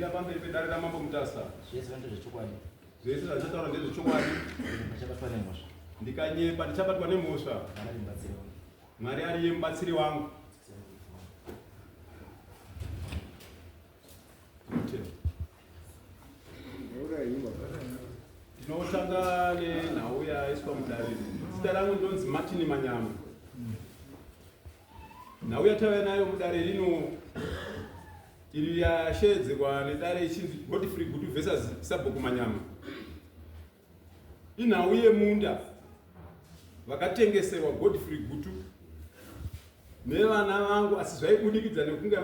Ndinomira pamberi pedare raMambo Mutasa. Zvese ndezvechokwadi. Zvese zvandichataura ndezvechokwadi. Ndichabatwa nemhosva. Ndikanyepa ndichabatwa nemhosva. Mwari ariye mubatsiri wangu. Tinotanga nenhau yaiswa mudare. Zita rangu ndonzi Martin Manyama. Nhau yatauya nayo mudare rino iri yasheedzerwa nedare ichinzi Godfrey Gutu versus Sabhuku Manyama. Inhau yemunda vakatengeserwa Godfrey Gutu nevana vangu asi zvaibudikidza nekunge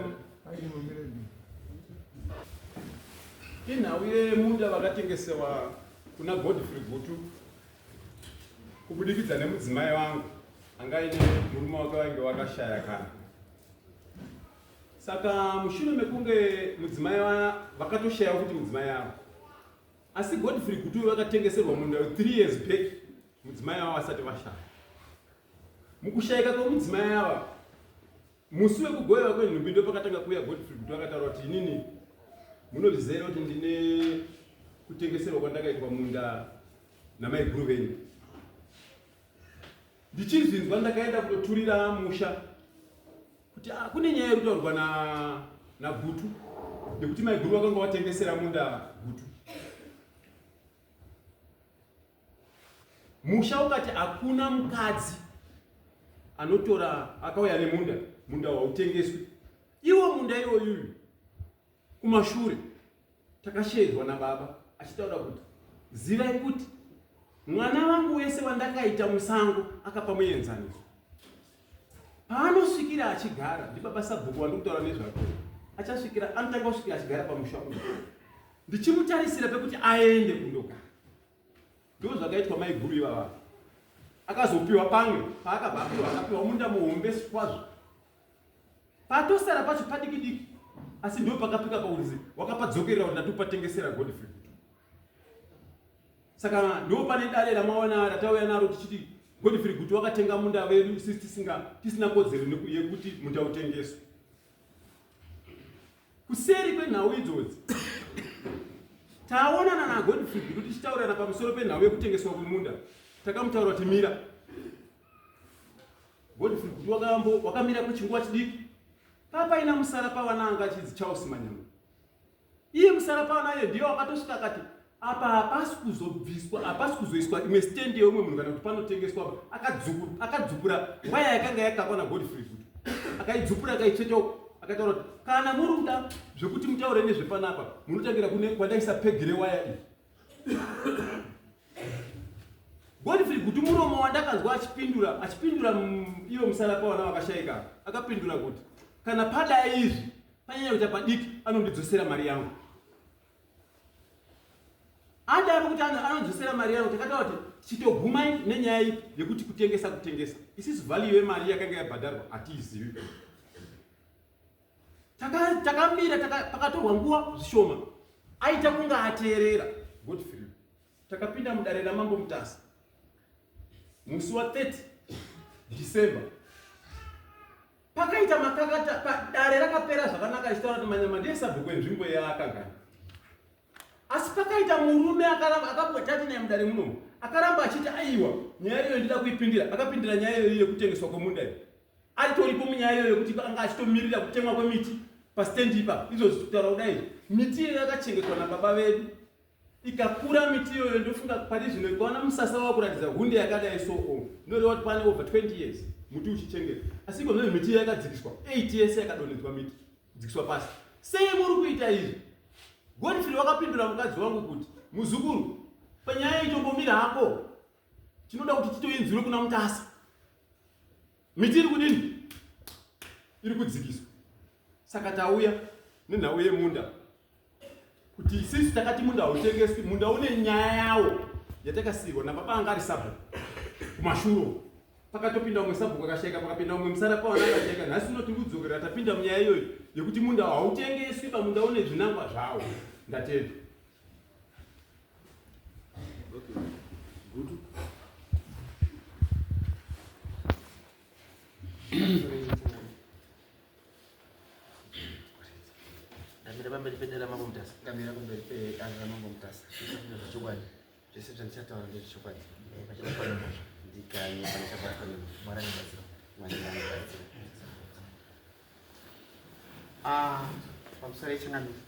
inhau yemunda vakatengeserwa kuna Godfrey Gutu kubudikidza nemudzimai wangu anga aine murume wake vainge vakashaya kana saka mushure mekunge mudzimai vakatoshaya kuti mudzimai avo asi Godfrey Gutu vakatengeserwa munda 3 years back mudzimai avo vasati vashaya mukushayika kwemudzimai ava Musi wekugovewa kwenhumbi ndopakatanga kuuya Godfrey Gutu akataura kuti inini munozviziva kuti ndine kutengeserwa kwandakaitwa munda namaiguru venyu. Ndichizvinzwa ndakaenda kutoturira musha kuti ah, kune nyaya iri kutaurwa na naGutu nekuti maiguru vakanga vatengesera munda Gutu. Musha ukati hakuna mukadzi anotora akauya nemunda, munda hautengeswi. Iwo munda iwoyuyu kumashure takasheedzwa nababa achitaura kuti zivai kuti mwana wangu wese wandakaita musango akapa muenzaniso paanosvikira achigara ndibaba sabhuku wandikutaura nezvako achasvikira anotanga kusvikira achigara pamusha uyu ndichimutarisira pekuti aende kundogara Ndizvo zvakaitwa maiguru ivava. Akazopiwa pamwe paakabva apiwa akapiwa munda muhombe kwazvo. Patosara pacho padiki diki asi ndo pakapika pakunzi wakapadzokerera kuti ndatopatengesera Godfrey. Saka ndo pane dare ramaona ratauya naro tichiti Godfrey Gutu wakatenga munda wedu isisi tisinga tisina kodzero yekuti munda utengeswe. Kuseri kwenhau idzodzi taonana naGodfrey Gutu tichitaurirana pamusoro penhau yekutengeswa kwemunda takamutaura kuti mira. Godfrey Gutu wakambo wakamira kwechinguva chidiki papaina musara pavana anga achinzi Charles Manyama. Iye musara pavana iye ndiye wakatosvika akati apa hapasi kuzobviswa hapasi kuzoiswa imwe stand yeumwe munhu kana kuti panotengeswa apa akadzupura waya yakanga yakakwa naGodfrey Gutu akaidzupura akaitsveta uko akataura kuti kana muri kuda zvekuti mutaure nezvepanapa munotangira kune kwandaisa pegi rewaya iyi Godfrey Gutu muromo wandakanzwa achipindura achipindura ivo musara pawana vakashaika akapindura kuti kana padai izvi panyanya kuita padiki anondidzosera mari yangu adaro kuti anonzvesera mari yangu takataura kuti chitogumai nenyaya ipi yekuti kutengesa kutengesa isisu value yemari yakanga yabhadharwa hatiizivi takamira pakatorwa nguva zvishoma aita kunge ateerera Godfrey takapinda mudare ramambo Mutasa musi wa 30 December Pakaita makakata pa, dare rakapera zvakanaka achitaura kuti manyama ndiye sabhuku wenzvimbo yaakagara. Asi pakaita murume akaramba akabuda tati naye mudare munomu akaramba achiti aiwa nyaya iyoyo ndida kuipindira akapindira nyaya iyoyo yekutengeswa kwemunda iyo aritoripo munyaya iyoyo yekuti anga achitomirira kutemwa kwemiti pastendi ipapo izvozvi kutaura kudai izvi miti iyoyo yakachengetwa nababa vedu Ikakura miti iyoyo ndofunga pari zvino ikaona musasa wakuratidza hunde yakadai so o ndoreva kuti pane over 20 years muti uchichengetwa asi iko zvino miti iyo yakadzikiswa 8 yese yakadonhedzwa miti kudzikiswa pasi sei muri kuita izvi Godfrey wakapindura mukadzi wangu kuti muzukuru panyaya itombomira hako tinoda kuti titoinzwire kuna Mutasa miti iri kudini iri kudzikiswa saka tauya nenhau yemunda kuti isisi takati munda hautengeswi munda une nyaya yawo yatakasiirwa nababa anga ari sabhuku kumashuro pakatopinda umwe sabhuku akashaika pakapinda umwe musara pawana akashaika nhasi uno tiri kudzokera tapinda munyaya iyoyo yekuti munda hautengeswi pamunda une zvinangwa zvawo ndatenda Okay. Good. Ndamira Ndamira pamberi pedare raMambo Mutasa. Ndamira pamberi pedare raMambo Mutasa. Zvese ndezvechokwadi. Zvese zvandichataura ndezvechokwadi. Pachabatwa nemhosva. Ndikanyepa ndichabatwa nemhosva. Mwari anobatsira. Mwari anobatsira. Ah, pamusoro yechangamire.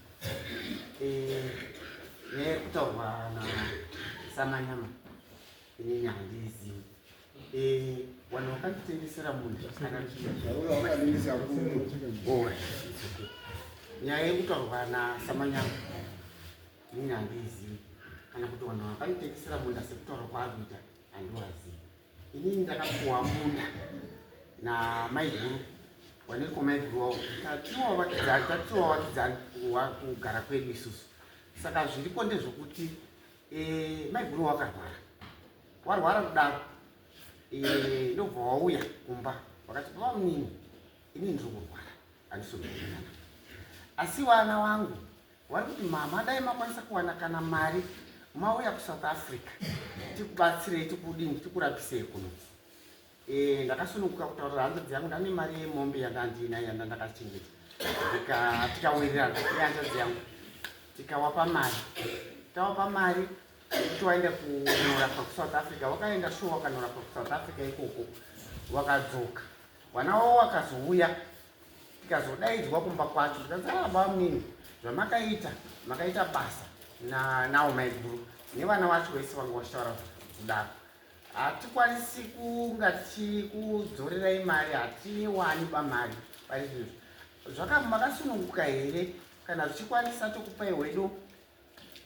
Eh, nyaya iri kutaurwa naSamanyama inini handiizivi. Eh, vanhu vakanditengesera munhu kana nyaya yekutaurwa naSamanyama inini handiizivi kana kuti vanhu vakanditengesera munda sekutaura kwaari kuita handiwazivi. Inini ndakapuwa munda namaiguru waneko maiguru wavo tatiwa vakidzani tatiwa vakidzani kugara kwedu isusu saka zviripo ndezvokuti e, maiguru wakarwara warwara kudaro e, ndobva wauya kumba vakati baba munini inini ndiri kurwara handisonaa asi vana vangu Wari kuti mama dai makwanisa kuwana kana mari mauya kuSouth Africa tikubatsirei tikudini tikurapisei kuno. E, ndakasununguka kutaurira hanzvadzi yangu ndane mari yemombe yandandinayo yanda ndakachengeta tikawirirana nehanzvadzi yangu tikawapa mari tawapa mari yekuti waenda kunorapwa kuSouth Africa wakaenda shuwa wakanorapwa kuSouth Africa ikoko wakadzoka wana wavo wakazouya tikazodaidzwa kumba kwacho tikanzi ah bamunini zvamakaita makaita basa nawo maiguru nevana vacho vese vanga vachitaura kudaro hatikwanisi kunga tichikudzorerai mari hatiwani bamari pari zvinhu zvaka makasununguka here kana zvichikwanisa tokupai hwedu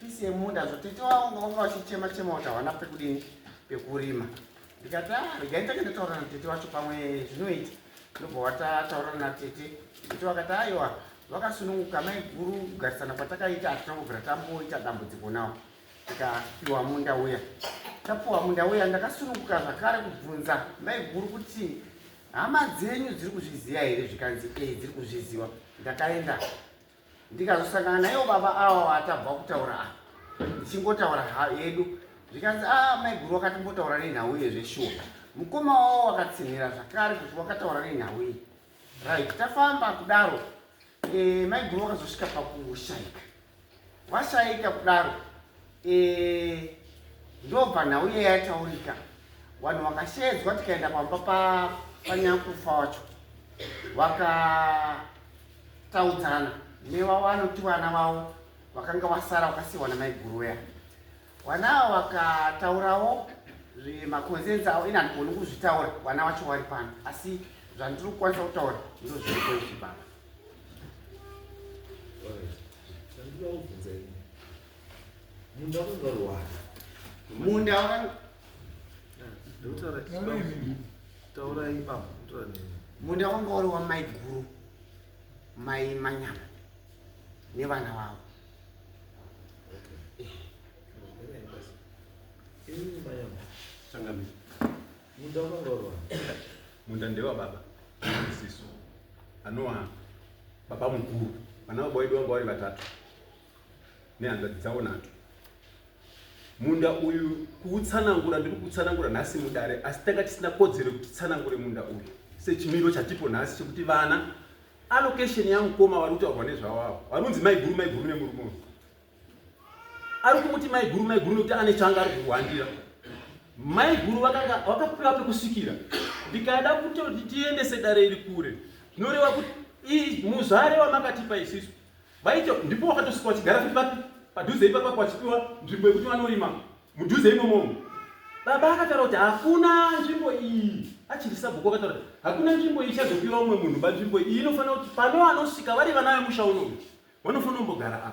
Pisi yemunda zvotete wavo vanga vachichema chema kuti havana pekudini pekurima ndikati ah regai nditake ndataura natete wacho pamwe zvinoita ndobva watataura natete tete vakati aiwa vakasununguka maiguru kugarisana kwatakaita hatina kubvira tamboita dambudziko nawo tikapiwa munda uya tapiwa munda uya ndakasununguka zvakare kubvunza maiguru kuti hama dzenyu dziri kuzviziva here zvikanzi e dziri kuzviziva ndakaenda ndikazosangana naivo baba ava vatabva kutaura ava ndichingotaura yedu zvikanzi a ah, maiguru wakatimbotaura nenhau iye zveshuwa mukoma wavo wakatsinhira zvakare kuti wakataura nenhau iyi right tafamba kudaro e, maiguru wakazosvika pakushaika vashaika kudaro e, ndobva nhau iye yataurika vanhu vakasheedzwa tikaenda pamba panyakufa wacho vakataudzana nevavanoti vana vavo vakanga vasara vakasiiwa namaiguru uya vana ava vakataurawo makonsensi avo ini handigoni kuzvitaura vana vacho vari pano asi zvandiri kukwanisa kutaura ndozviripo izvi baba Munda wakanga uri wani. Munda wakanga Taurai baba, taura neni. Munda wanga uri wamaiguru mai Manyama nevana vavo. Okay. Ini Manyama. Changamire. Munda wakanga uri wani. Munda ndewa baba. Sisu. Anowa baba mukuru. Vana baba wedu vanga vari vatatu. Nehanzvadzi dzavo nhatu. Munda uyu kuutsanangura ndiri kuutsanangura nhasi mudare asi tanga tisina kodzero yekuti titsanangure munda uyu sechimiro chatipo nhasi chekuti vana allocation yamukoma vari kutaurwa nezvavo avo vanonzi maiguru maiguru nemurume uyu ari kumuti maiguru maiguru nekuti ane changa ari kuhwandira maiguru vakanga vakapiwa pekusvikira ndikada kutoti tiendese dare iri kure zvinoreva kuti muzvare wamakatipa isisu Vaito ndipo wakatosvika vachigara futi papi padhuze ipapa kwachipiwa nzvimbo yekuti vanorima mudhuze imomo. Baba akataura kuti hakuna nzvimbo iyi achiri sabhuku akataura kuti hakuna nzvimbo iyi ichazopiwa umwe munhu ba nzvimbo iyi inofanira kuti pano anosvika vari vana vemusha unoyu vanofanira kumbogara apa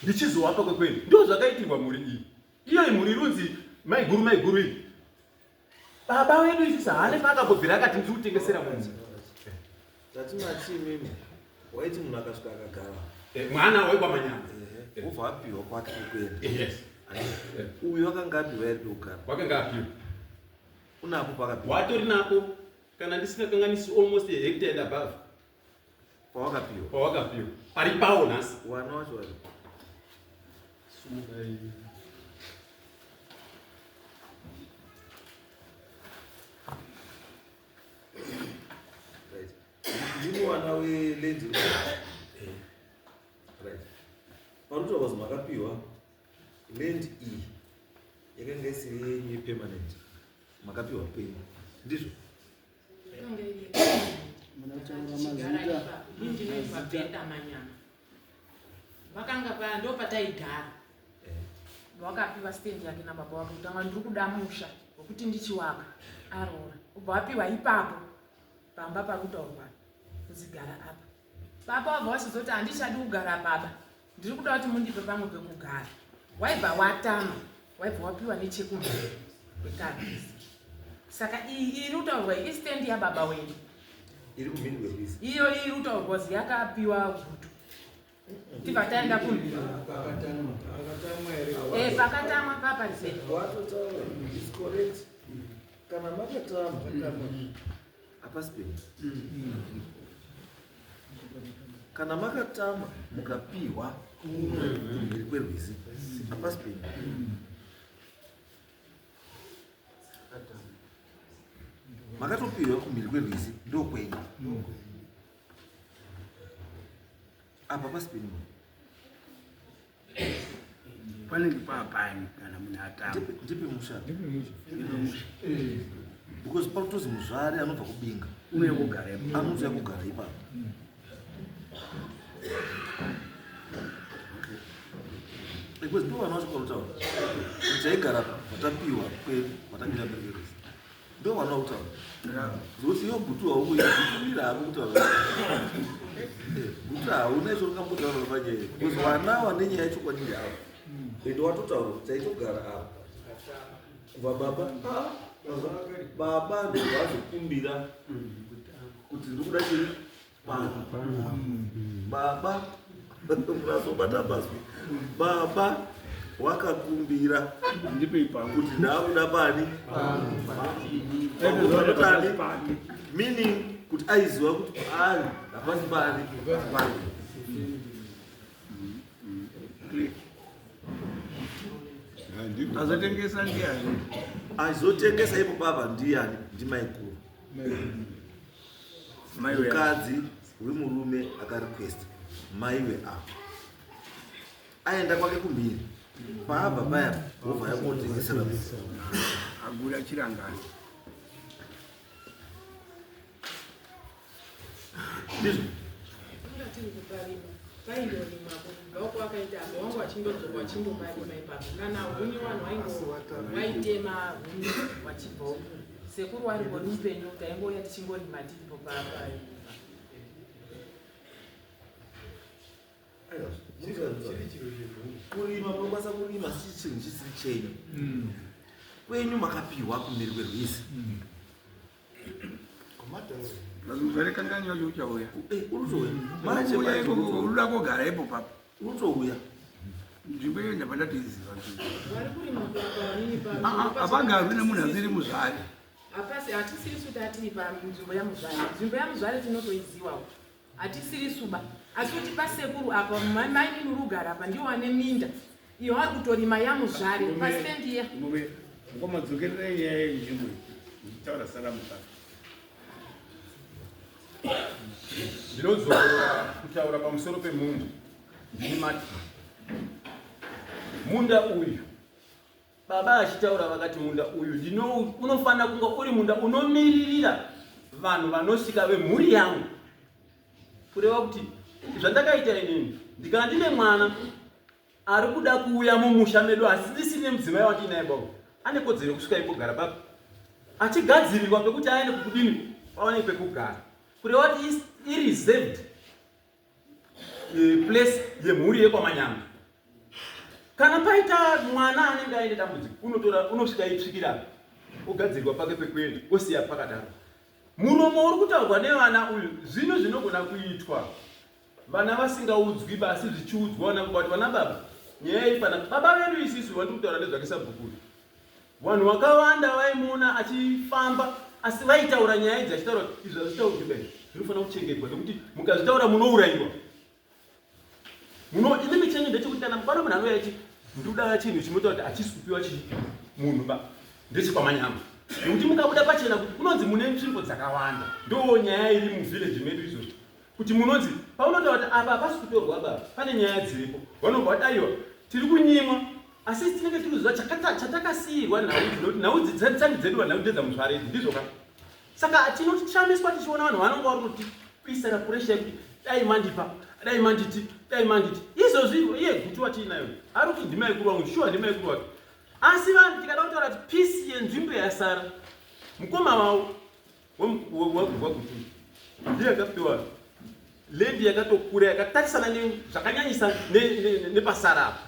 ndichizowapa kwekwenyu ndo zvakaitirwa mhuri iyi iyo imhuri irunzi maiguru maiguru iyi Baba wedu isusu haane paakambobvira akati ndiri kutengesera munhu. Tati mati imimi waiti munhu akasvika akagara. Eh, mwana waikwa manyama. Eh, wobva apiwa kwake kwekuenda. Eh, yes. Uyu akanga apiwa here pekugara? Wakanga apiwa. Unapo pakapiwa. Watori napo kana ndisingakanganisi almost a hectare and above. Pawakapiwa. Pawakapiwa. Pari pawo nhasi. Wana wacho wari. Sumukai. Right. Ndini wana welady. Right. Panotaurwa kuti makapiwa land iyi yakanga isiri yenyu yepermanent, makapiwa kwenyu, ndizvo? Munotaura mazita. Ndinoibva Manyama. Vakanga pa ndo pataigara. Wakapiwa stand yake nababa wake kuti anga ndiri kuda musha wekuti ndichiwaka aroora. Ubva wapiwa ipapo pamba parikutaurwa kuzigara apa. Baba wabva wachizoti handichadi kugara baba, ndiri kuda kuti mundipe pamwe pekugara. Waibva watama, waibva wapiwa nechekumhiri kwekarwizi. Saka iyi iri kutaurwa iyi istand yababa wedu. Iri kumhiri kwerwizi? Iyo iri kutaurwa kuti yakapiwa gutu. Tibva taenda kumhiri. Akatamwa here? Eh, pakatamwa paparizeni. Watotaura is correct. Kana makatama, hapasi penyu. Kana makatama mukapiwa kumhiri kwerwizi, hapasi penyu. Makatopiwa kumhiri kwerwizi, ndokwenyu. Apa pasi penyu. Panenge paapani kana munhu atama? Ndipe musha, because panotozi muzvare anobva kuBinga unouya kugara ipo. Anouya kugara ipapo because ndo vana vacho vanotaura kuti taigara patapiwa kwedu patamira mberi, ndo vana vakutaura zvokuti iyo gutu haukuitumira hako kutaura. Gutu hauna izvo ungambotaura panyaya, because vana vane nyaya yechokwadi ndeavo, ende watotaura kuti taitogara apa kubva baba. Baba ndobva azokumbira kuti ndikuda chiri pano. Baba, munazobata mazwi, baba wakakumbira Ndipe ipangu. Kuti ndaakuda pani panotani, meaning kuti aiziva kuti paari hapasi pani pani. Azotengesa ndiani? Azotengesa ipo baba ndiani? Ndimaikuru. Mai weya. Mukadzi wemurume akarequest maiwe apa aenda kwake kumhiri, paabva paya wobva yakotengesera. Agura chirangano. Ndizvo. Anga tiri kuparima, paindorima kubva uko akaita apa wangu wachindodzoka wachindoparima ipapo. Kana huni vanhu vaitema huni wachibva uko. Sekuru warimbori mupenyu, taingouya tichingorima tiripo papa. Aiwa, kurima munokwanisa kurima si chinhu chisiri chenyu. Kwenyu makapiwa kumhiri kwerwizi. Muzvare kangani wacho uchauya? Eh, urutouya manje. Uya Manje ikoko. urutouya. Unoda kugara ipo papo? Urutouya. Nzvimbo iyo ndabva ndatoiziva. Vari kurima pavanini. Hapagarwi nemunhu asiri muzvare. Hapasi, hatisirisu tatiri panzvimbo yamuzvare. Nzvimbo yamuzvare tinotoiziwawo, hatisirisuba, asi kuti pasekuru apa mainini rugara apa ndiwo ane minda iyo vari kutorima yamuzvare pastendi iya. Mukoma, dzokererai nyaya yenzvimbo iyi muchitaura sara muzvare. Ndinodzorora kutaura pamusoro pemunda. Ndini mati munda uyu, baba achitaura vakati munda uyu unofanira kunge uri munda unomiririra vanhu vanosvika vemhuri yangu, kureva kuti zvandakaita inini, ndikana ndine mwana ari kuda kuuya mumusha medu asi ndisine mudzimai wandinaye, baba ane kodzero yekusvika imbogara papo achigadzirirwa pekuti aende kukudini, pawane pekugara, kureva kuti ireserved place yemhuri yekwaManyama. Kana paita mwana anenge aine dambudziko, unotora unosvika itsvikira ogadzirirwa pake pekuenda, osiya pakadaro. Muromo uri kutaurwa nevana uyu, zvinhu zvinogona kuitwa vana vasingaudzwi basi, zvichiudzwa vana baba kuti vana baba, nyaya iri pana baba vedu isisu vandiri kutaura nezvake sabhukuru. Vanhu vakawanda vaimuona achifamba, asi vaitaura nyaya idzi achitaura kuti izvi hazvitaurwi bai, zvinofanira kuchengetwa nekuti mukazvitaura munourayiwa. Muno inini chenyu ndechekuti kana pano munhu anouya achi ndoda chinhu chinotaura kuti hachisi kupiwa chi munhu ba, ndechekwamanyama, nekuti mukabuda pachena kuti kunonzi mune nzvimbo dzakawanda, ndo nyaya iri muvillage medu izvozvo, kuti munonzi paunotaura kuti apa hapasi kutorwa baba, pane nyaya dziripo. Vanobva vati aiwa, tiri kunyimwa asi tinenge tiri kuziva chatakasiirwa nhau idzi nokuti nhau dzisati dzedu nhau ndedzamuzvare idzi ndizvo ka. Saka tinoshamiswa tichiona vanhu vanonga vari kutiisira puresha yekuti dai mandipa, dai manditi, dai manditi. Izvozvi iye Gutu watiinayo ari kuti ndimaikuru wangu, shuwa ndimaikuru wake. Asi vanhu tikada kutaura kuti pisi yenzvimbo yasara, mukoma wavo waGutu ndiye akapiwa land yakatokura yakatarisana zvakanyanyisa nepasara apa.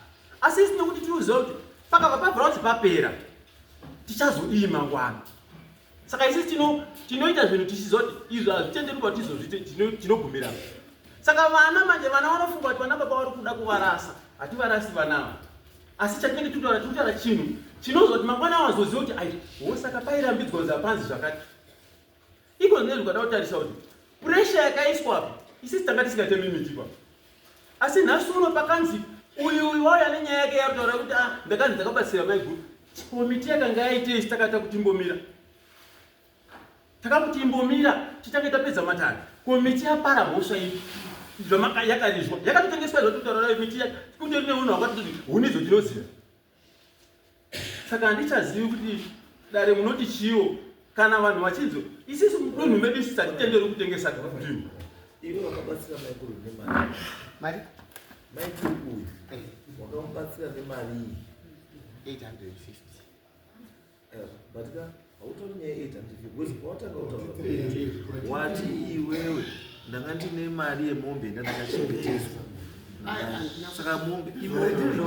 Asi isi nekuti tinoziva kuti pakabva pabvura kuti papera tichazodii mangwana. Saka isi tinoita zvinhu tichiziva kuti izvo hazvitenderwi kuti tizozviite, tinogumira. Saka vana manje, vana vanofunga kuti vana baba vari kuda kuvarasa. Hativarasi vana ava. Asi chatinenge tiri kutaura chinhu chinozoti mangwana wazoziva kuti ai, wo saka pairambidzwa kunzi hapanzi zvakati. Iko zvinezvi ukada kutarisa kuti pressure yakaiswa apa, isisi tanga tisingatemi miti pa. Asi nhasi uno pakanzi uyu uyu wauya nenyaya yake yarutaura kuti ndakanzi ndakabatsira maiguru. Komiti yakanga yaitei takaita kuti imbomira. Takakuti imbomira titange tapedza matare. Komiti yapara mhosva ipi? Zvamaka yakarizwa. Yakatotengeswa izvo tutaura miti yacho. Kutori neunhu hwakatoti huni idzo tinoziva. Saka handichazivi kuti dare munoti chiwo kana vanhu vachinzi isisu mudunhu medu isusu hatitenderwi kutengesa nzvimbo. Iwe wakabatsira maikuru nemari. Mari? Maikuru uyu wakamubatsira nemari iyi. 850. But ka hautori nyaya 850 because pawatanga kutaura wati iwewe ndanga ndine mari yemombe ndandakachengeteswa. Saka mombe iwataura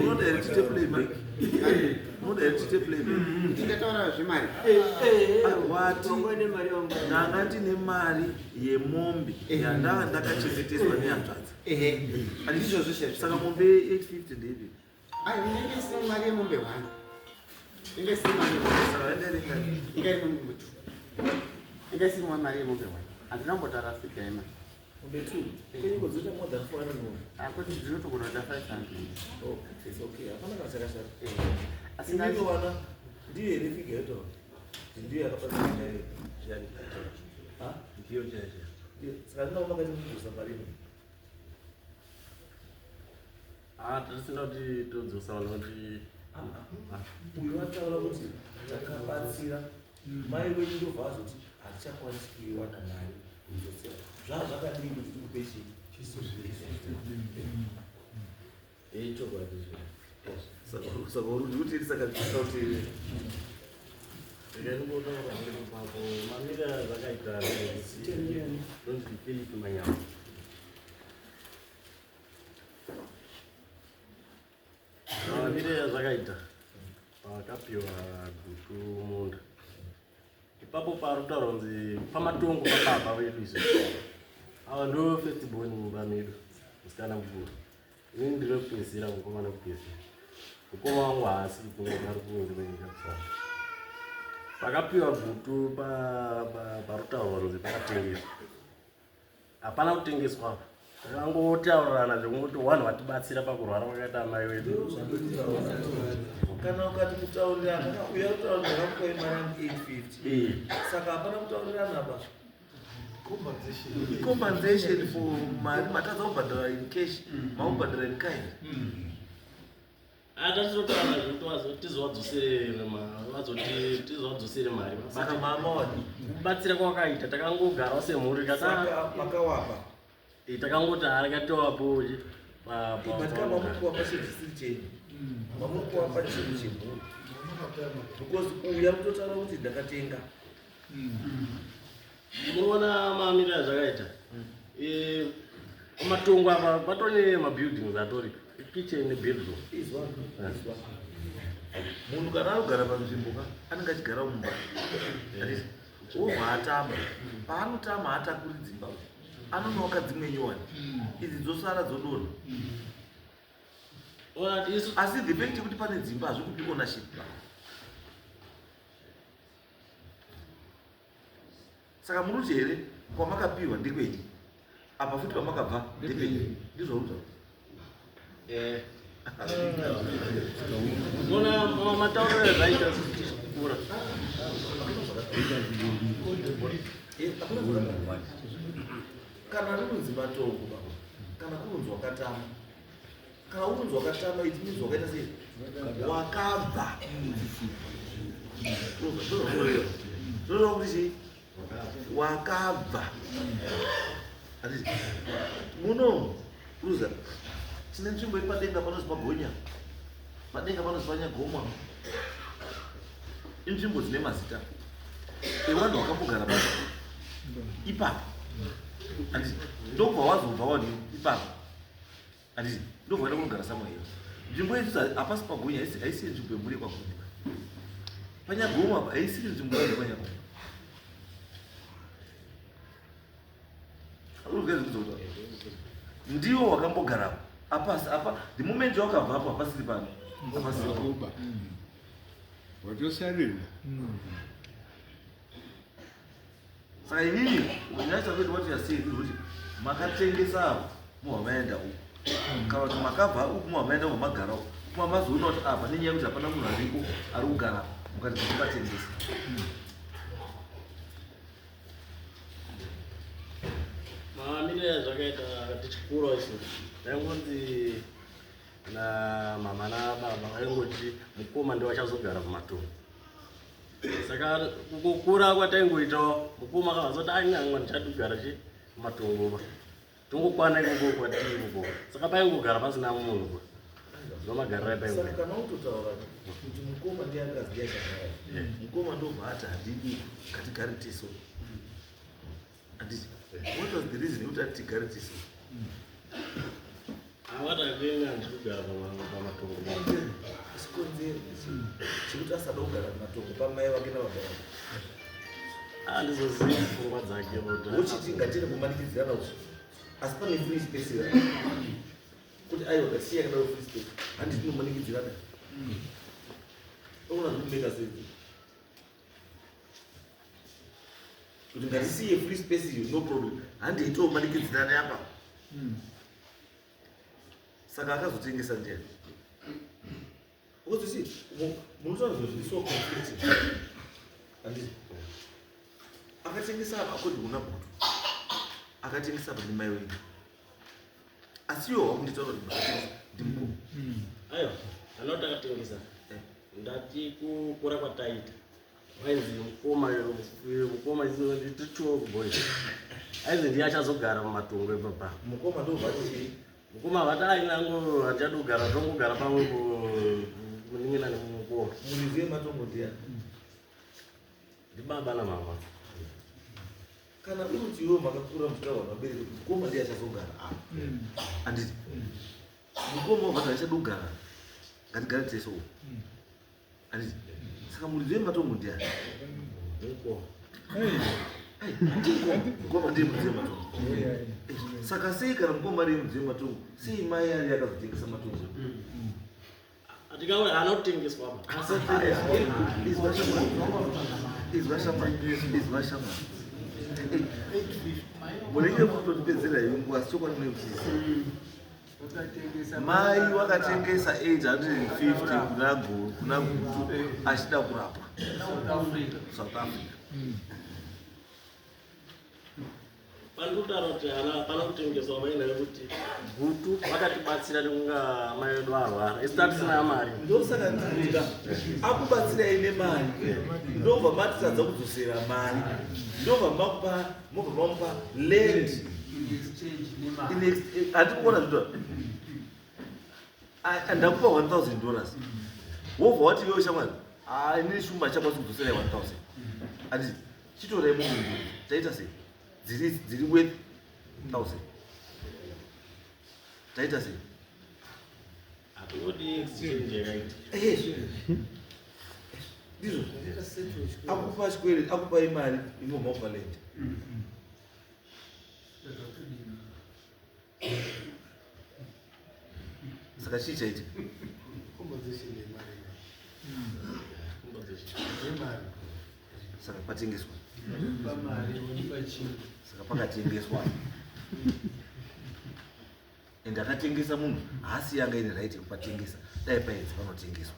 unoda here tiite playback? Unoda here tiite playback? Ndingataura zvemari. Wati ndanga ndine mari yemombe yandanga ndakachengeteswa nehanzvadzi. Ndizvozvo chaizvo. Saka mombe 850 ndeipi? Ai, inenge isina mari yemombe 1. Inenge isina mari yemombe. Saka yandaerenga. Inga iri mombe 2. Inga isina mari yemombe 1. Handina kumbotaura figure yemari. Mombe 2. Kwenyu kodzoita more than 400 mombe. Kuti dzinotogona kuita 500. Oh, it's okay. Hapana kana chakashata. Asi Inini wana ndiyo here figure yotaura? Ndiyo yakabatsira nyaya. Ha? Ndiyo chaiyo. Saka ndinawo makati mudzosa mari ino. Tisina kuti todzosa vanhu kuti uyu wataura kuti takabatsira mai wenyu ndobva azoti hatichakwanisi kuiwana mari kuidzosera. Zvaa zvakadii kuti tikupe chii? Ichokwadi zve. Saka uri kuti saka kuti Ndingotaura hangu papo mamira zvakaita ndonzi Philip Manyama. Mamira zvakaita pakapiwa Gutu munda ipapo parutaura kunzi pamatongo pababa vedu izvo. Ava ndo first born mumba medu, musikana mukuru. Inini ndiri kupedzisira, mukomana kupedzisira. Mukoma wangu haasi kuno, ari kunze kwenyika kusara. Pakapiwa Gutu parutaura kunzi pakatengeswa. Hapana kutengeswa. Takangotaurirana zvekungoti vanhu vatibatsira pakurwara kwakaita amai vedu. Kana ukati kutaurirana, uya kutaura ndakakupai mari yangu 850. Saka hapana kutaurirana apa. Compensation for mari matadza kubhadhara in cash, makubhadhara in kind. Atatinotaura zvekuti tizovadzosere mari. Saka mama wadi. Kubatsira kwakaita takangogarawo semhuri Saka makawapa. Takangoti harakatowapo But kama mamukuwapa chinhu chisiri chenyu. Mamukuwapa chinhu chemhuri. Because uyu akutotaura kuti ndakatenga. Munoona mamiriro azvakaita. Matongo apa patone mabuildings atori kitchen nebedroom. Izwa, izwa. Munhu kana anogara panzvimbo ka anenge achigara mumba. Wobva atama. Paanotama haatakuri dzimba. Anonoka dzimwe nyowani. Idzi dzosara dzodonha. Asi the fact yekuti pane dzimba hazvikupi ownership. Saka munoti here kwamakapiwa ndekwenyu, apa futi kwamakabva ndekwenyu, ndizvo utaura. Unoona matauriro azvaita tichikura. Kana rinonzi matongo baba. Kana kunonzi wakatama, kana unonzi wakatama, it means wakaita sei? Wakabva. Zvoreva kuti chii? Wakabva. Handiti muno ruza tine nzvimbo iri padenga panonzi pagonya, padenga panonzi panyagomwa. Inzvimbo dzine mazita evanhu vakambogara pa ipapo. Handiti ndobva wazobva wani ipapo. Handiti ndobva waenda kunogara somewhere else. Nzvimbo idzi hapasi pagonya, haisi nzvimbo yemhuri yekwagonya. Panyagomwa apa haisiri nzvimbo yepanyagomwa. Ndiwo wakambogarapo apasi apa, the moment wakabva apo hapasiri pano, hapasiri Kuba. Watosarira. Saka inini unyasa kuti what you are saying is kuti makatengesa apo muhwa maenda uku, kana kuti makabva uku muhwa maenda uku, magara uku kuma mazoona kuti apa nenyaya yekuti hapana munhu ariko ari kugara, mukati mukatengesa. Mamiriro azvakaita tichikura isu, taingonzi namama nababa vaingoti mukoma ndiwo achazogara kumatunhu. Saka kukura kwataingoitawo, mukoma akazoti anyangwa ndichadi kugara chi kumatungu, tongokwana ikoko kwatiri ikoko. Saka paingogara pasina munhu kwa ndomagariro Saka apaingoita. kana utotaura kuti mukoma ndiye angazi ndiye achagara, mukoma ndobva ati handidi, ngatigare tiso. Handiti what was the reason yekuti ati tigare tiso? Avatakenga ndiri kugara pamatongo. Chikonzero chekuti asada kugara pamatongo pamai vake nababa vake? Handizozivi pfungwa dzake kuti Wochiti ngatiri kumanikidzirana kuti asi pane free space here, kuti aiwa ngasiya yakadaro free space, handiti tinomanikidzirana? Oona zvikumeka sense kuti ngatisiye free space iyo, no problem, handei tomanikidzirana apa. Saka akazotengesa ndiani? Because you see, munotaura zvinhu zviri so conflicting. Handiti akatengesa apa according kuna Gutu, akatengesa apa ndimai wenyu, asi iwo wakunditaura kuti makatengesa ndimukoma. Aiwa, anoti akatengesa. Ndati kukura kwataita wainzi mukoma, mukoma tiri boys, ainzi ndiye achazogara mumatongo ipapa. Mukoma ndobva ati Mukoma vati ainango hachadi kugara, tongogara pamwepo munin'ina nemukoma. Muridzi wematongo ndiani? Ndibaba namama. Kana uri kuti iwe makakura muchitaura vabereki kuti mukoma ndiye achazogara apa, handiti mukoma wabva ati achadi kugara, ngatigare tese uku, handiti? Saka muridzi wematongo ndiani? Mukoma. Mukoma ndiye muridzi wematongo. Saka sei kana mukoma ari muridzi wematongo, sei mai ari akazotengesa matongo? Atikawe haana kutengeswa apa. Izwa shamwari, izwa shamwari, izwa shamwari. Munenge mutotipedzera yungu, asi chokwadi mune muchizi Wakatengesa. Mai wakatengesa 850 kuna Gutu achida kurapwa South Africa. South Africa. Pandikutaura kuti hana pana kutengeswa maina yekuti Gutu vakatibatsira nekunga mai vedu arwara, isu tatisina mari. Ndosaka ndika akubatsirai nemari, ndobva matitadza kudzosera mari, ndobva makupa, mobva mamupa land In exchange nemari. Handiri kuona zvito. Ndakupa $1000, wobva wati iwewe shamwari, ini shumba achakwanisi kudzoserai 1000, handiti? Chitorai mumwe, taita sei? Dziri worth 1000, taita sei? Hatingodi exchange yakaita. Ndizvo akupa chikwereti, akupai mari, imwe makupa land. Saka chii chaitika? Compensation yemari. Yemari. Saka patengeswa. Pamari wonipa chii? Saka pakatengeswa, and akatengesa munhu haasi yanga ine right yekupatengesa. Dai painzi panotengeswa,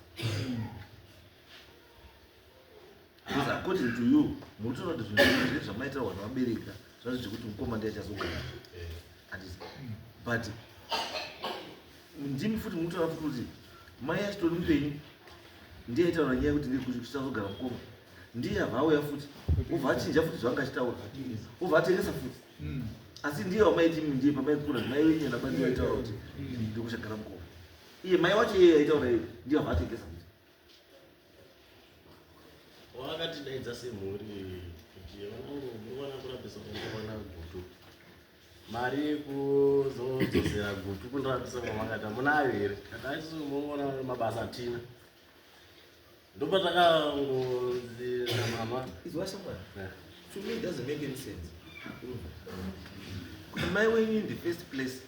because according to you munotoona kuti zvinhu zvine zvamaita vanhu vabereka zvacho zvekuti mukoma ndiye achazogara, handiti? But ndimi futi mukutaura futi kuti mai achitori mupenyu ndiye aitaura nyaya yekuti ndiri kuchazogara mukoma, ndiye abva auya futi, obva achinja futi zvaanga achitaura, obva atengesa futi. Asi ndiye wamaiti ndiye pamaikura mai wenyu nababa aitaura kuti ndiri kuchagara mukoma, iye mai wacho iye aitaura iye ndiye abva atengesa futi. Wakatidaidza semhuri kuti vanangu munowana kurapisa munowana Gutu, mari yekuzodzosera Gutu kundirapisa kwamakata munayo here? Kati isusu munoona mabasa atina, ndopatakangozi namama. Izwa shamwari, to me it doesn't make any sense kuti mai wenyu in the first place,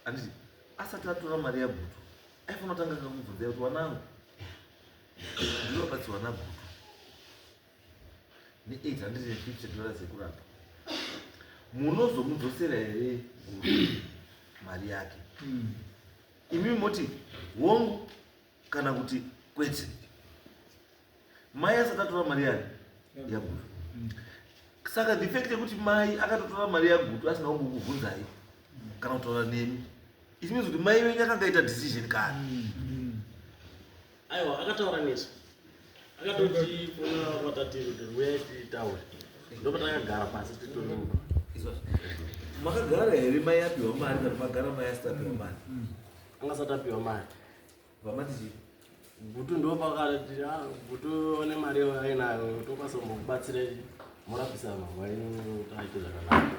handiti, asati atora mari yaGutu aifanira kutanga kakubvunzai kuti, "Wanangu, ndinobatsirwa naGutu ne$850 ekurapa, munozomudzosera here Gutu mari yake?" Imimi moti hongu kana kuti kwete. Mai asati atora mari yake yaGutu. Saka the fact yekuti mai akatotora mari yaGutu asina kumbokubvunzai kana kutaura nemi, it means kuti mai venyu akanga aita decision kare. Aiwa, akataura nesu, akatoti kuna kwatatiri kuti uyai titaure, ndopatakagara pasi titori. Makagara here mai apiwa mari kana magara mai asati apiwa mari? Angasati apiwa mari. Vamati chii? Gutu ndopakati, "Ah, Gutu ne mari ainayo, tokwanisa kumbokubatsira murapisa mama yenyu kuti aite zvakanaka."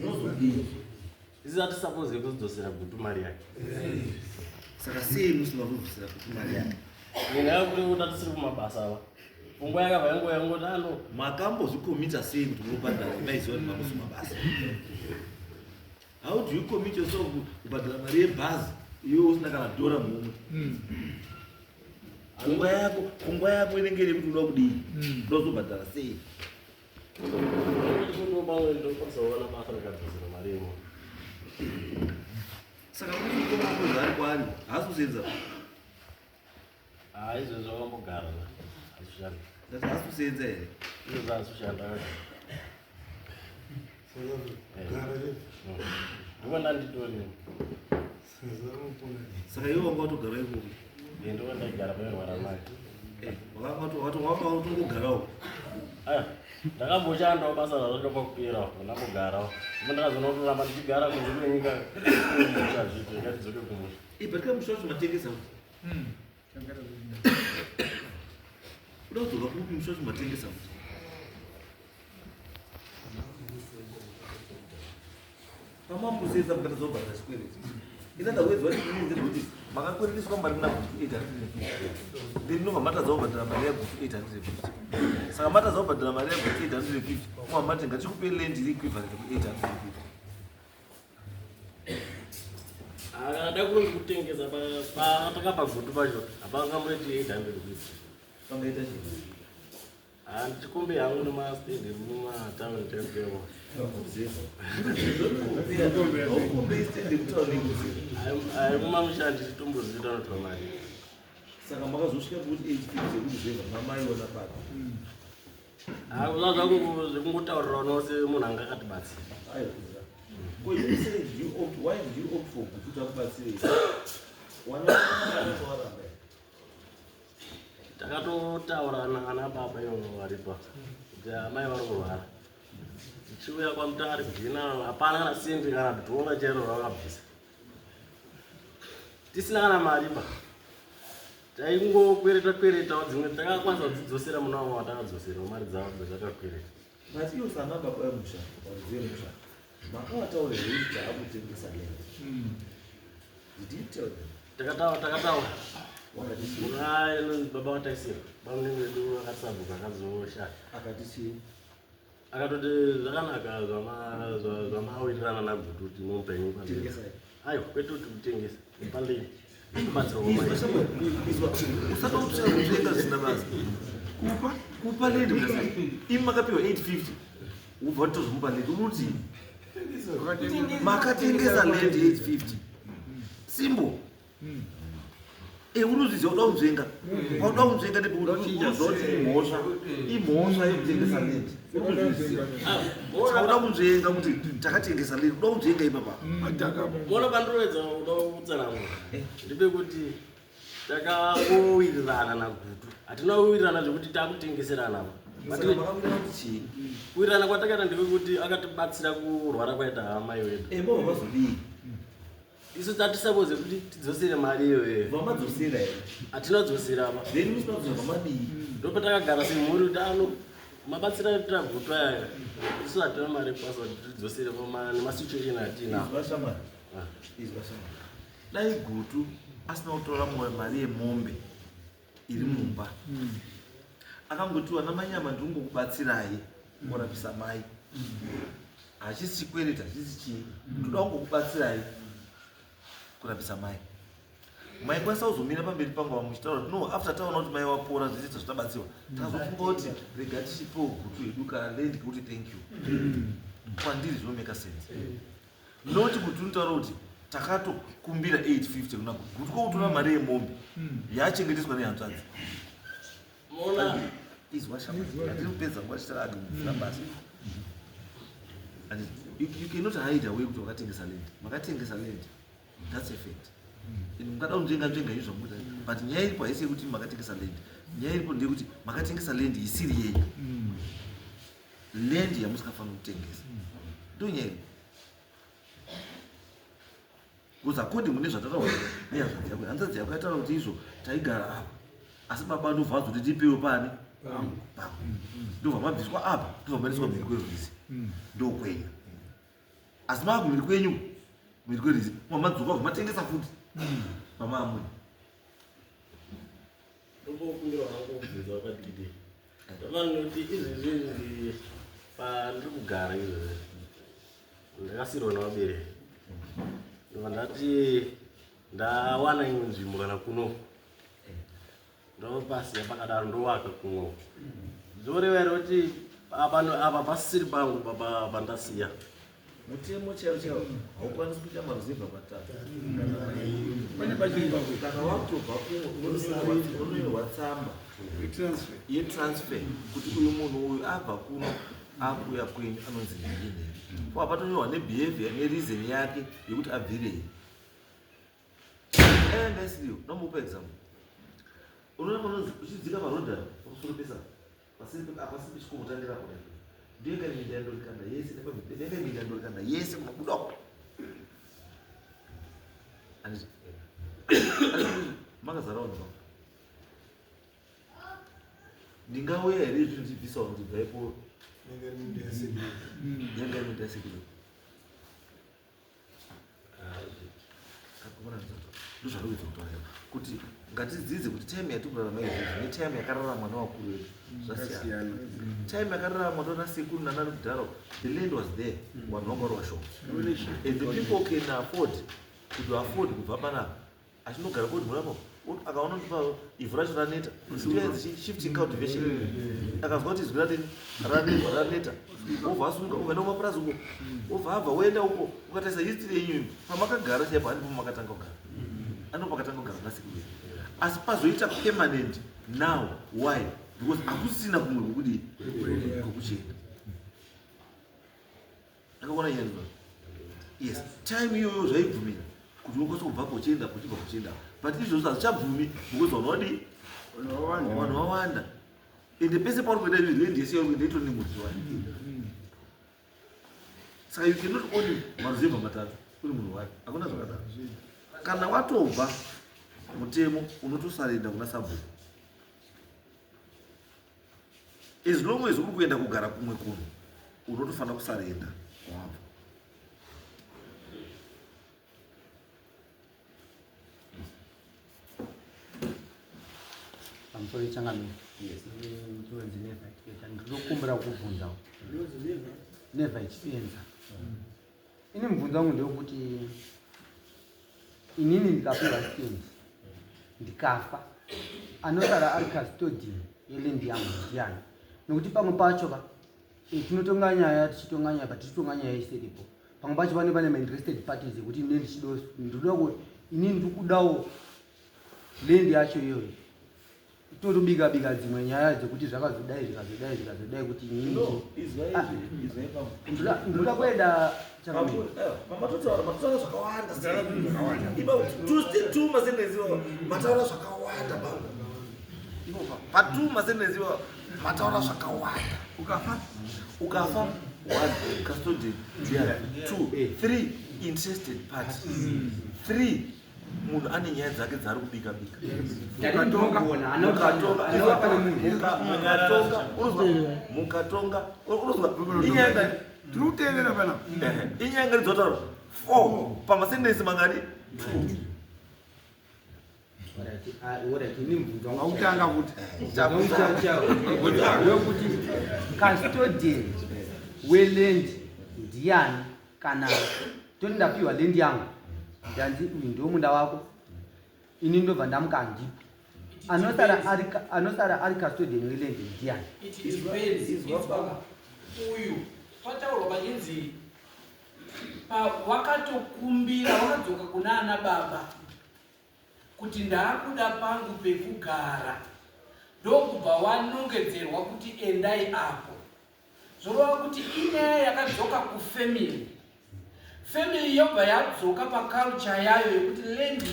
Unozodii? Isi hatisapoze kuzodzosera Gutu mari yake. Saka sei musina kudzosera kuti mari yake? Nenyaya yekuti tatisiri kumabasa ava, pfungwa yakabva yango yangoti ano. Makambozvikomita sei kuti munobhadhara maiziva kuti mamusi mabasa? How do you commit yourself kubhadhara mari yebhazi iwe usina kana dhora muhomwe? Pfungwa yako inenge iri yekuti unoda kudii, unoda kuzobhadhara sei? Ndopamwe ndokwanisa kuona basa rikadzosera mari imo. Saka kuti mukoma wako zvaari kwaari haasi kusenza? Ha, izvezvi wakambogara hazvishandi. Ndati haasi kusenza here? Izvezvi hazvishanda. Ndiko ndanditori. Saka iwe wanga watogara ikoko? Ndiko ndaigara pairwara mai. Wanga watongogarawo? Aya, ndakamboshandawo basa raratopa kupera, ndambogarawo, ndipo ndakazoona kutoramba ndichigara kunze kwenyika kumusha zvito ngatidzoke kumusha. But kamusha wacho matengesa kuti uda kudzoka kupi? Musha wacho matengesa kuti pamambusenza mukatazobhadhara chikwereti. In other words, what it means ndezvekuti makakweretiswa mari nakuti 850, then inobva matadza kubhadhara mari yakuti 850. Saka matadza kubhadhara mari yakuti 850, mobva mati ngatikupei land iri equivalent ku 850. Akada kunzi kutengesa patakapa Gutu pacho hapangamboiti 850. Pangaita chii? Handichikombe hangu nemastendi mumataundi temtemo. Haukombei stendi kutauni kuzi? Ari mumamusha ndichitomboziita unotora mari. Saka makazosvika kuti 850 yekuti zveva mamaiona papi? Zvekungotaurira nose munhu anga akatibatsira. Aiwa. Ko you say did you opt, why did you opt for kuti akubatsirei? Wana waramba? Takatotaura naana baba ivo varipa kuti amai vari kurwara, tichiuya kwaMutare kudhina, hapana kana sendi kana dhora chairo ravakabvisa, tisina kana mari pa taingokwereta kweretawo, dzimwe takakwanisa kudzidzosera muna wavo watakadzoserawo mari dzavo dzatakakwereta. But iwo sana baba vemusha, varidzi vemusha, makavataura here kuti taakutengesa land? Did you tell them? Takataura, takataura. Wakati chii? Muna inonzi baba wataisira bamunini vedu akasabhuka akazoshaya. Akati chii? Akatoti zvakanaka zvamawirirana naGutu kuti mupenyu. Tengesai. Aiwa, kwete kuti kutengesa palei. Izwa, usada kutsvaka kutenga zvisina basa. Kupa land imi makapiwa 850, ubva watozomupa land, unoti makatengesa land 850, simple. Unozviziva uda kunzvenga, pauda kunzvenga ndepekuti unoziva kuti imhosva, imhosva yekutengesa land. Uda kunzvenga kuti takatengesa lini, uda kunzvenga ipapa. Mona pandiroedza uda kutsanangura ndepekuti takawirirana naGutu, hatina kuwirirana zvekuti takutengeserana. Saka makawirirana kuti chii? Kuwirirana kwatakaita ndepekuti akatibatsira kurwara kwaita hama iwedu. Mobva mazodii? Isu tatisapoze kuti tidzosere mari iyoyo. Vamadzosera here? Hatina kudzosera pa. Then musina kudzosera pamadii? Ndopatakagara semhuri kuti ano mabatsira atira Gutu aya, isu hatina mari yekukwanisa kuti tidzosere nemasituation atinawo. Izwa shamwari, izwa shamwari, dai Gutu asina kutora mari yemombe iri mumba, akangotiwa namanyama, ndingokubatsirai kurapisa mai, hachisi chikwereti, hachisi chii, ndoda kungokubatsirai kurapisa mai, maikwanisa kuzomira pamberi pangu muchitaura kuti no, after taona kuti mai wapora, zvese zvatabatsirwa, takazofunga kuti rega tichipewo Gutu hedu kaland kekuti thank you. Kwandiri zvinomeka sense, not kuti unotaura kuti takatokumbira 850 kuna Gutu, kokutora mari yemombe yachengeteswa nehanzvadzi. Mona. Izwa shamwari, hatiri kupedza nguva tichitaura basa. And you cannot hide away kuti wakatengesa land. Makatengesa land, that's a fact. And mungada kunzvenga nzvenga izvo zvamuita, but nyaya iripo haisi yekuti makatengesa land. Nyaya iripo ndeyekuti makatengesa land isiri yenyu, land yamusikafaniri kutengesa. Ndo nyaya iripo, because according mune zvatataura nehanzvadzi yako, hanzvadzi yako yataura kuti izvo taigara apa, asi baba ndobva vazoti tipewo pani pangu, ndobva mabviswa apa, ndobva maendeswa mhiri kwerwizi, ndokwenyu. Asi mava kumhiri kwenyu, mhiri kwerwizi, mamadzoka bva matengesa futi pamaamuni. Ndombokumbira hangu kubvunza wakadidi ndavanoti izvezvi izvi pandiri kugara izvezvi ndakasirwa nevabereki, ndobva ndati ndawana imwe nzvimbo kana kuno, ndopasiya pakadaro, ndowaka kuno. Zvoreva here kuti apa pasisiri pangu pandasiya? Mutemo chaiwo chaiwo, haukwanisi kuita maruzevha matatu. Pane pachiri pako. Kana wakutobva kumwe, unonyorwa tsamba yetransfer kuti uyu munhu uyu abva kuno akuuya kwenyu, anonzi nhingi nhingi, ko apatonyorwa nebehavior nereason yake yekuti abvirei. Anga isiriyo. Nombopa example. Unoona panonzi uchidzika parodha pamusoro pesa pasiri pechikomo tangira kudai, ndoyeka minda yandorikanda yese, nepamhete minda yandorikanda yese kumabuda uko. Handiti makazara vanhu vangu? Ndingauya here izvi ndichibvisa vanhu kuti bvaipo? Yanga iri minda yasekuru. Ndozvarikuedza kutaura kuti ngatidzidze kuti time yatiri kurarama izvozvi netime yakararamwa nevakuru vedu zvasiyana. Time yakararamwa tona sekuru nanani kudhara, the land was there, vanhu vanga vari vashoma, and the people can afford, could afford kubva panapa achinogara kodi murapo. Akaona kuti ivhu racho raneta, shifting cultivation. Akazwa kuti izwi ratini raneta, obva asunga, obva kumapurazi uko, obva abva woenda uko. Ukatarisa history yenyu, pamakagara chaipo handipo makatanga kugara, ando pakatanga kugara nasekuru, asi pazoita permanent now. Why? Because hakusina kumwe kwekudii, kwekuchienda. Akaona nyaya, yes, time iyoyo zvaibvumira kuti unokwanisa kubvapo uchienda, kuchibva kuchienda, but izvozvo hazvichabvumi because vanhu vadii? Vanhu vawanda, ende pese pauri kuenda izvi, land yese yauri kuenda itori nemudzi wayo. Saka you cannot own maruzevha matatu uri munhu wake, hakuna zvakadaro. Kana watobva mutemo, unotosarenda kuna sabhuku. As long as uri kuenda kugara kumwe kunhu, unotofanira kusarenda wabva. Pamusoro, changamire. Ndinonzi Neva Chipenza. Ndinokumbira kukubvunzawo, Neva Chipenza. Ini mubvunzo wangu ndewekuti inini ndikapiwa stand, ndikafa, anosara ari custodian yeland yangu ndiani? Nokuti pamwe pacho ka tinotonga nyaya, tichitonga nyaya, but tichitonga nyaya isiripo. Pamwe pacho pane mainterested parties ekuti ine ndichido ndinoda ku inini ndiri kudawo land yacho iyoyo. Totobika bika dzimwe nyaya dzekuti zvakazodai zvikazodai zvikazodai kuti nyinji. Izwai Ah, izwai baba. Ndoda kuenda chakamira. Matotaura matotaura zvakawanda. Iba two masentences iwawa mataura zvakawanda baba. Ivo pa two masentences iwawa mataura zvakawanda. Ukafa ukafa one custodian ndiani two three interested party three munhu ane nyaya dzake dzaari kubika bika. Mukatonga mukatonga unozwa inyaya ngani tiri kuteerera panapa inyaya ngani dzotaura four pamasentensi mangani two. Wakutanga kuti Wekuti custodian weland ndiani kana toti ndapiwa land yangu ndanzi uyu ndio munda wako ini ndobva ndamuka handipo anosara ari custodian weland ndiani? It depends. Inzwa, uyu pataurwa pachinzi wakatokumbira wakadzoka kuna ana baba kuti ndaakuda pangu pekugara, ndokubva wanongedzerwa kuti endai apo. Zvoreva kuti inyaya yakadzoka kufamily. Family yobva yadzoka paculture yayo yekuti land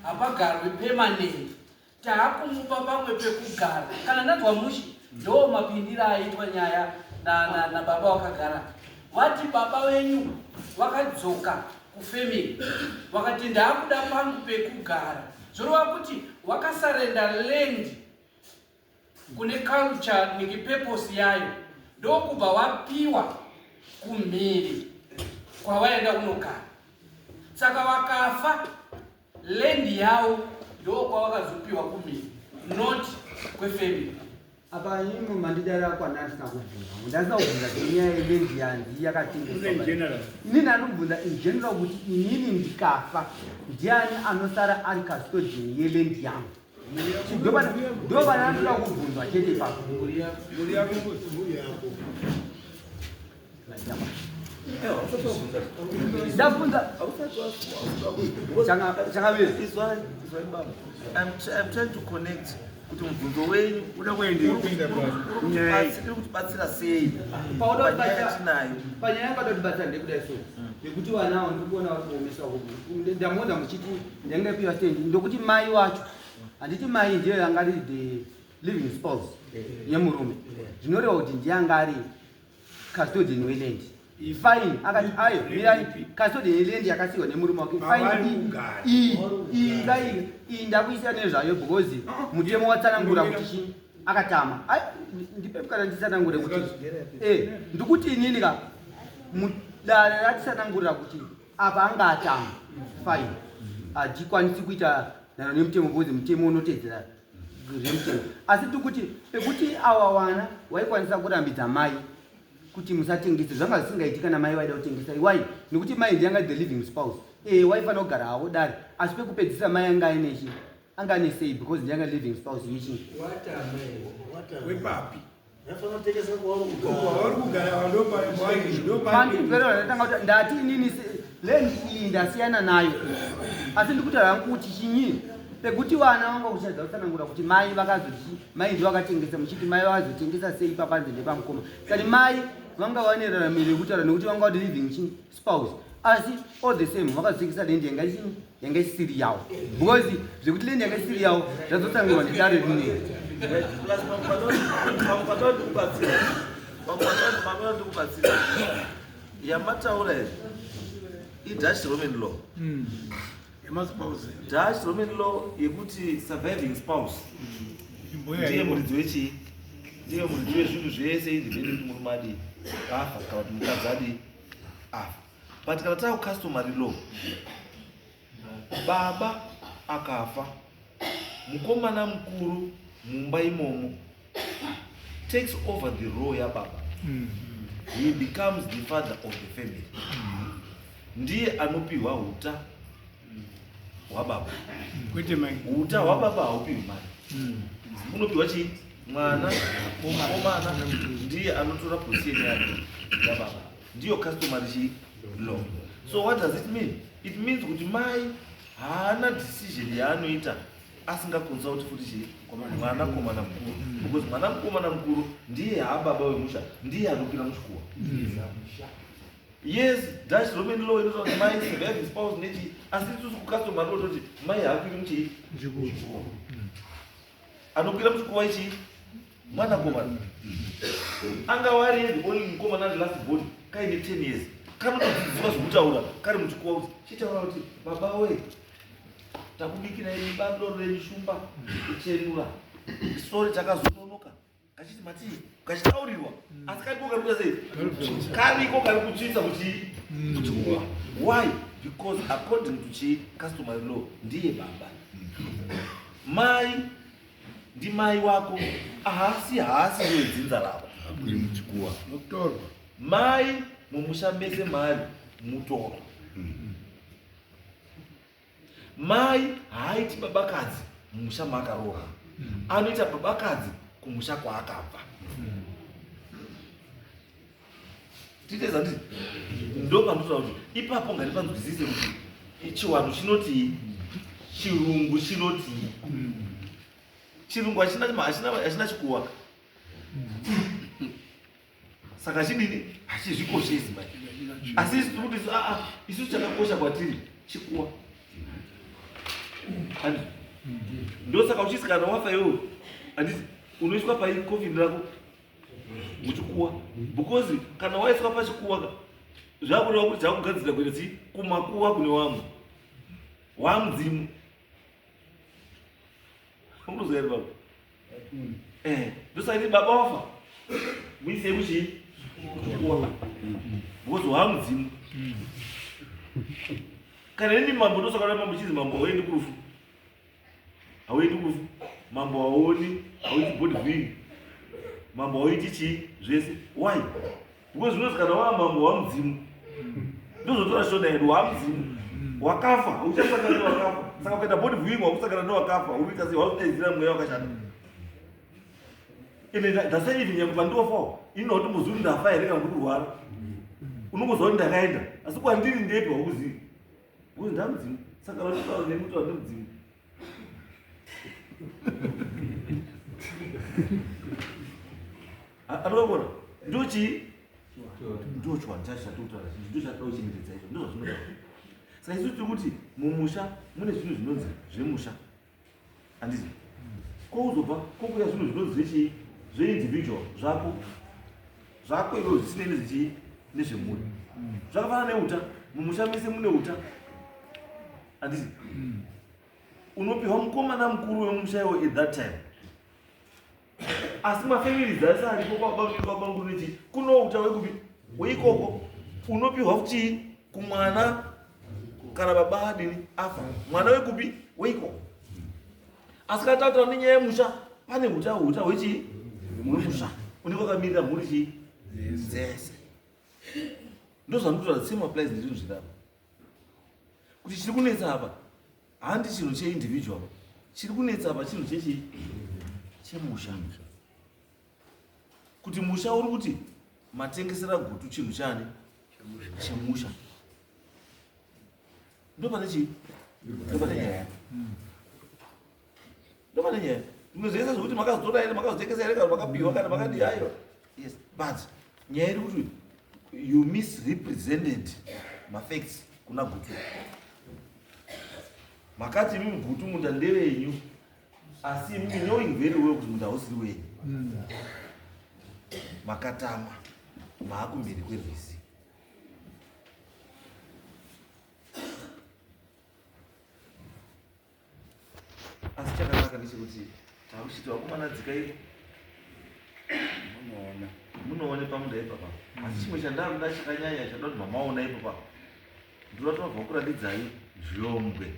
hapagarwi permanent, taakumupa pamwe pekugara. Kana ndanzwa mushi, ndo mapindiro aitwa nyaya nababa wakagara. Vati baba venyu vakadzoka kufamily vakati ndaakuda pangu pekugara, zvoreva kuti wakasurrender land kune culture nekipurpose yayo, ndokubva wapiwa kumhiri kwavaenda kunogara. Saka vakafa, land yavo ndokwavakazopiwa kumhiri, not kwefamily. Apa imwe mandidara kwandandisina kubvunza, ndandisina kubvunza zvenyaya yeland yanzi yakatengeswa. In general. Inini anobvunza in general kuti inini ndikafa ndiani anosara ari custodian yeland yangu? Ndo pananoda kubvunzwa chete ipapo. Mhuri yako, mhuri yako. Ndabvunza chakamira. Izwai izwai baba, I'm trying to connect kuti mubvunzo wenyu Uda kuenda kupinda pa nyaya. uri kutibatsira sei Pauda panyaya kubatsira- yatinayo. Panyaya yakada kutibatsira ndekudai so nekuti vana avo ndikuona vari kuomeswa. Ndamuona muchiti ndanga piwa stand, ndokuti mai wacho, handiti mai ndiyo yanga ari the living spouse yemurume, zvinoreva kuti ndiye anga ari custodian weland. Fine, akati ayo mirai, custodian yeland yakasiyiwa nemurume wake, fine. Pavari kugara. Iyi iyi dai iyi ndakuisiya nezvayo because mutemo watsanangura kuti chi akatama. Ai, ndipe kana nditsanangure kuti ndikuti inini ka mudare ratitsanangurira kuti apa anga atama, fine, hatikwanisi kuita nhano nemutemo because mutemo unotedzera zvemutemo. Asi tikuti pekuti awa wana waikwanisa kurambidza mai kuti musatengese, zvanga zvisingaiti kana mai vaida kutengesa. Why? Nekuti mai ndiyanga the living spouse. Waifanira kugara havo dare, asi pekupedzisa mai anga aine chi anga ane sei because ndiyanga living spouse yechi. Wepapi? Yafanira kutekesa kwauri Kwauri kugara ndopa. Pandibverera ndatanga kuti ndati inini land iyi ndasiyana nayo, asi ndikutaura hangu kuti chinyi pekuti vana vanga kuchadza kutsanangura kuti mai vakazoti mai ndivo vakatengesa, muchiti mai vakazotengesa sei papanze ndepamukoma kani mai vanga vane raramiro yekutaura nekuti vanga vati living chi spouse, asi all the same vakazotengesa land yanga ichini yanga isiri yavo because zvekuti land yanga isiri yavo zvazotsanangurwa nedare rineri. Plus pamwe ndikubatsira, pamwe ndikubatsira yamataura izvi iDutch Roman law. Yemaspouse. Dutch Roman law yekuti surviving spouse ndiye muridzi wechii, ndiye muridzi wezvinhu zvese independent kuti murume adii afa kana kuti mukadzi adii afa. But kana taa customary law, baba akafa, mukomana mukuru mumba imomo takes over the role yababa. He becomes the father of the family. Ndiye anopiwa uta hwababa. Kwete mai. Uta hwababa haupiwi mai, unopiwa chii? Mwana mukomana ndiye anotora position yake yababa. Ndiyo customary chii law. So what does it mean? It means kuti mai haana decision yaanoita. Asingakonsulti futi chii? Mwanakomana mukuru. Because mwanakomana mukuru ndiye haababa wemusha, ndiye anokwira muchikuwa. Yes, Dutch Roman law inotaura kuti mai surviving spouse nechii, asi isusu kucustomary law toti mai haakwiri muchii? Muchikuwa. Anokwira muchikuwa ichii? Mwanakomana. Angava ari the only mukomana ari last born kaine 10 years. Kanotodzidziswa zvekutaura kari muchikuwa kuti chitaura kuti baba we takubikirai bando renyu shumba kuchenura. Sorry takazononoka. Kachiti matii kachitaurirwa asi kariko kari kuita sei? Kariko kari kutsvitsa kuti kuchikuwa. Why? Because according to chi customary law ndiye baba. Mai ndimai wako ahasi haasi wedzinza rako. Muchikuwa. Nokutorwa. Mai mumusha mese mari mutorwa. Mai haaiti babakadzi mumusha maakaroora. Anoita babakadzi kumusha kwaakabva. Tiite zanditi ndopandinotaura kuti ipapo ngatipanzwisise kuti chiwanhu chinotii, chirungu chinotii. Chirungu hachina chikuwa. Saka chidini hachizvikoshesi mai. Asi isu tiri kuti isu aa isu chakakosha kwatiri chikuwa. Handiti ndosaka uchisi kana wafa iwewe handiti unoiswa pai coffin rako muchikuwa because kana waiswa pachikuwa ka zvakureva kuti chakugadzirira kuenda chii kumakuwa kune wamwe wamudzimu. Unoziva here baba? Eh, ndosaka nditi baba wafa muisei kuchii kuchikuwa because wamudzimu. Kana ini mambo ndosaka mambo chinzi mambo hauendi kurufu. Hauendi kurufu. Mambo hauoni, hauiti body viewing. Mambo hauiti chii zvese. Why? Because zvinonzi kana wava mambo wamudzimu. Ndozotora shona yedu wamudzimu. Wakafa, hauchasangana newakafa. Saka ukaita body viewing wakusangana newakafa, uri kuita sei? Wakudeedzera mweya wakashata. Ende that's why even nyangwe pandofawo, ini hautombozivi kuti ndafa here kana kuti kurwara. Unongoziva kuti ndakaenda, asi kwandiri ndepi haukuzivi. Because ndamudzimu. Saka vanotaura nemi kutaura nemudzimu. Anoona ndochii? Ndochiwanhu chacho chatiri kutaura chinji ndo chatoda kuchengetedza izvo ndozvazvinoda. Saka isu tiri kuti mumusha mune zvinhu zvinonzi zvemusha. Handiti? Kouzobva kokuya zvinhu zvinonzi zvechii? Zveindividual zvako. Zvako iwe zvisinei nezvechii? Nezvemhuri. Zvakafanana neuta. Mumusha mese mune uta. Handiti? Unopiwa mukomana mukuru wemusha iwo at that time. Asi mafamilies ese aripo kwababa kwababa mukuru nechii? Kuno uta wekupi? Weikoko. Unopiwa chii? Kumwana kana baba adini afa. Mwana wekupi? Weikoko. Asi kana tataura nenyaya yemusha, pane uta uta hwechii? Hwemusha. Unenge wakamirira mhuri chii? Dzese. Ndozvandinotaura, same applies nezvinhu zviri apa. Kuti chiri kunetsa apa handi chinhu cheindividual, chiri kunetsa apa chinhu chechii? Chemusha. Kuti musha uri kuti matengesera gutu chinhu chani? Chemusha. Ndopane chii? Ndopane nyaya. Ndopane nyaya. Zvimwe zvese zvekuti makazotora here, makazotengesa here, kana makapiwa, kana makadii, aiwa. Yes, but nyaya iri kuti you misrepresented mafacts kuna Gutu. Makati imimi Gutu munda ndewenyu, asi imimi knowing very well kuti munda hausiri wenyu. Makatama maakumberi kwerwizi. Asi chakanaka ndechekuti takuchiti vakomana dzikai munoona munoone pamunda ipapa. Asi chimwe chandakuda chakanyanya chanoda kuti mamaona ipapa, ndinoda tobva kuratidzai zhombwe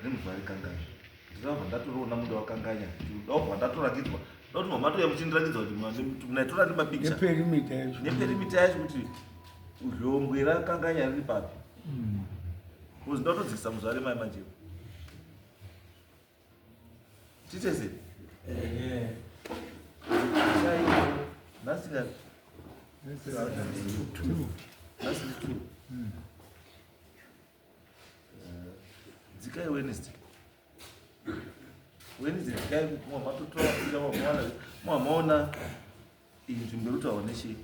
remuzvari kanganya. Ndinobva ndatoriona munda wakanganya, ndobva ndatorakidzwa. Ndoda kuti mamatouya muchindirakidza kuti munaitora nemapicture Neperimita yacho. Neperimita yacho kuti zhombwe rakanganya riri papi. Because ndotodzikisa muzvare mai manje. Tiite sei? Nhasi ngapi? Nhasi ndi 2. Dzikai Wednesday. Wednesday tikai matotora maona iyi nzvimbo iri kutaurwa nechii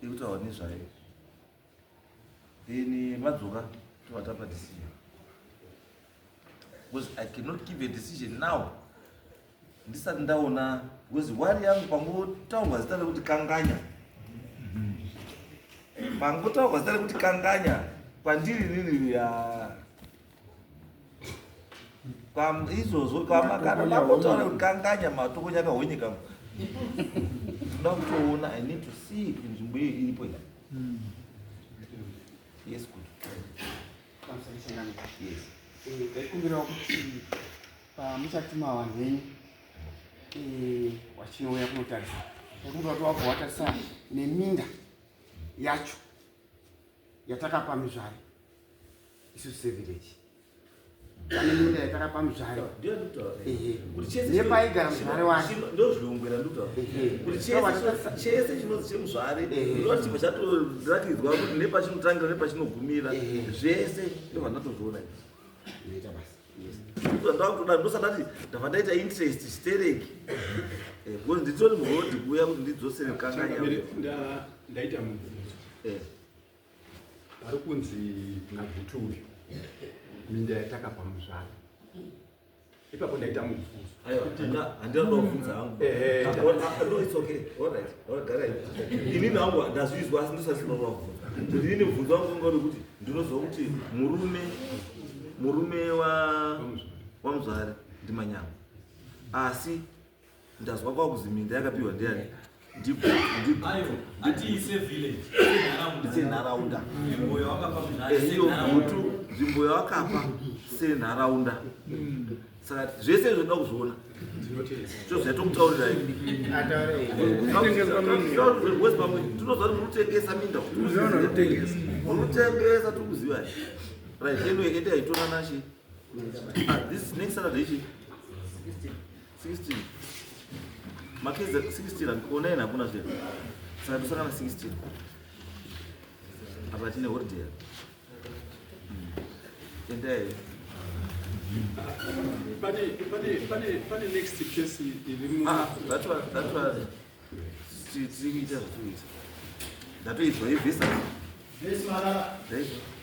iri kutaurwa nezvayo then madzoka tobva tapa decision because I cannot give a decision now ndisati ndaona because wari yangu pangotaurwa zita rekuti kanganya pangotaurwa zita rekuti kanganya kwandiri nini ya izvozvo kana makotaura kuti kanganya matokonya kahonyeka ndoda kutoona I need to see kuti nzvimbo iyo iripo ina yes good yes ndaikumbirawo kuti pamuchatuma vanhu venyu wachinouya kunotarisa ndaikumbira kuti wabva watarisa neminda yacho yatakapa mizvare isusu sevillage pane minda yatakapa muzvare nepaigara muzvare wacho ndozviongwera ndikutaura kuti chese chinonzi chemuzvare ndochibva chatoratidzwa kuti nepachinotangira nepachinogumira zvese ndobva ndatozviona inoita basa ndakutoda ndosandati ndabva ndaita interest stereki eh, because nditori murodhi kuuya kuti ndidzosere kanganya ndaita mubvunzo eh. Pari kunzi naGutu uyu minda yatakapa muzvare ipapo ndaita mubvunzo handina kuda kubvunza hangu eh, eh. Ah, no it's okay all right all right gara inini hangu ndazvizwa asi ndisasina kuda kubvunza kuti inini mubvunzo wangu unga uri kuti ndinoziva kuti murume murume wa wamuzvare ndimanyama asi ndazwa kwakuzi minda yakapiwa ndiani senharaunda iyo gutu nzvimbo yawakapa senharaunda saka zvese izvo ndoda kuzviona zvozvatokutaurirai pamwe tinoziva kuti murikutengesa minda murikutengesa tiri kuziva right anyway ende aitorana chi ah, this next saturday chi 16 makezi 16 onai hakuna zve saka tosangana 16 apa tine holiday hmm. endai pane pane pane pane next case iri mu ah that one that one tiri kuita zvatiri kuita ndatoidzwa ivhesa vhesi marara ndaizwa.